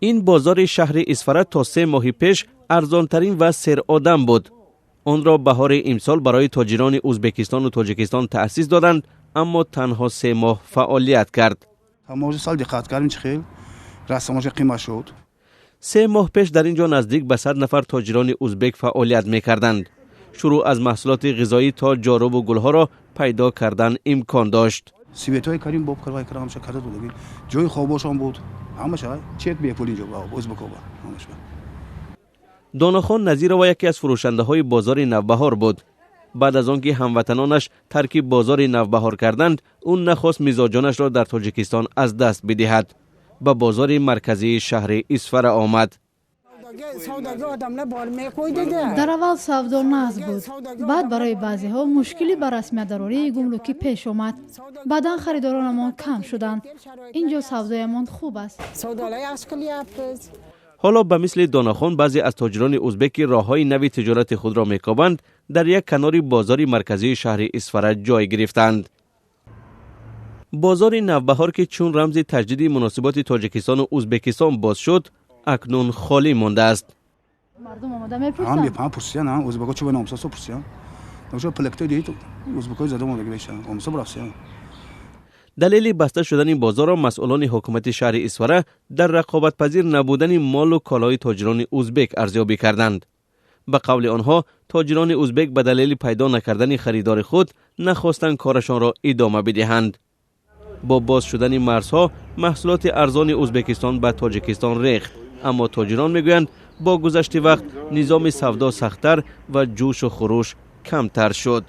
Ин бозори шаҳри Исфара то 3 моҳи пеш арзонтарин ва серодам буд. Онро баҳори имсол барои тоҷирони Ӯзбекистону Тоҷикистон таъсис доданд, аммо танҳо 3 моҳ фаъолият кард. Сол диққат кардем, чӣ хел расмоша қимат шуд. 3 моҳ пеш дар ин ҷо наздик ба 100 нафар тоҷирони узбек фаъолият мекарданд. Шурӯъ аз маҳсулоти ғизоӣ то ҷорубу гулҳоро пайдо кардан имкон дошт. Светҳои карим боб карвай кара, ҳамаша карда буд, ҷои хобошон буд, ҳамаша чек бепул инҷо ӯзбекоба ҳамаша. Донахон Назирова яке аз фурӯшандаҳои бозори Навбаҳор буд. Баъд аз он ки ҳамватанонаш тарки бозори Навбаҳор карданд, ӯ нахост мизоҷонашро дар Тоҷикистон аз даст бидиҳад, ба бозори марказии шаҳри Исфара омад. Дар аввал савдо нағз буд, баъд барои баъзеҳо мушкилӣ ба расмиятдарории гумрукӣ пеш омад. Баъдан харидоронамон кам шуданд. Ин ҷо савдоямон хуб аст. Ҳоло ба мисли Донахон баъзе аз тоҷирони узбек, ки роҳҳои нави тиҷорати худро мекобанд, дар як канори бозори марказии шаҳри Исфара ҷой гирифтанд. Бозори Навбаҳор, ки чун рамзи таҷдиди муносиботи Тоҷикистону Ӯзбекистон боз шуд, акнун холӣ мондааст. Мардум омода мепурсанд? Пурсиян, ӯзбеко чӣ номсасо пурсиян, плекто дид, ӯзбекои зада омадаги мешаванд, омсо рафсиян. Далели баста шудани бозорро масъулони ҳукумати шаҳри Исфара дар рақобатпазир набудани молу колои тоҷирони узбек арзёбӣ карданд. Ба қавли онҳо, тоҷирони узбек ба далели пайдо накардани харидори худ нахостанд корашонро идома бидиҳанд. Бо боз шудани марзҳо маҳсулоти арзони Ӯзбекистон ба Тоҷикистон рехт, аммо тоҷирон мегӯянд, бо гузашти вақт низоми савдо сахттар ва ҷӯшу хурӯш камтар шуд.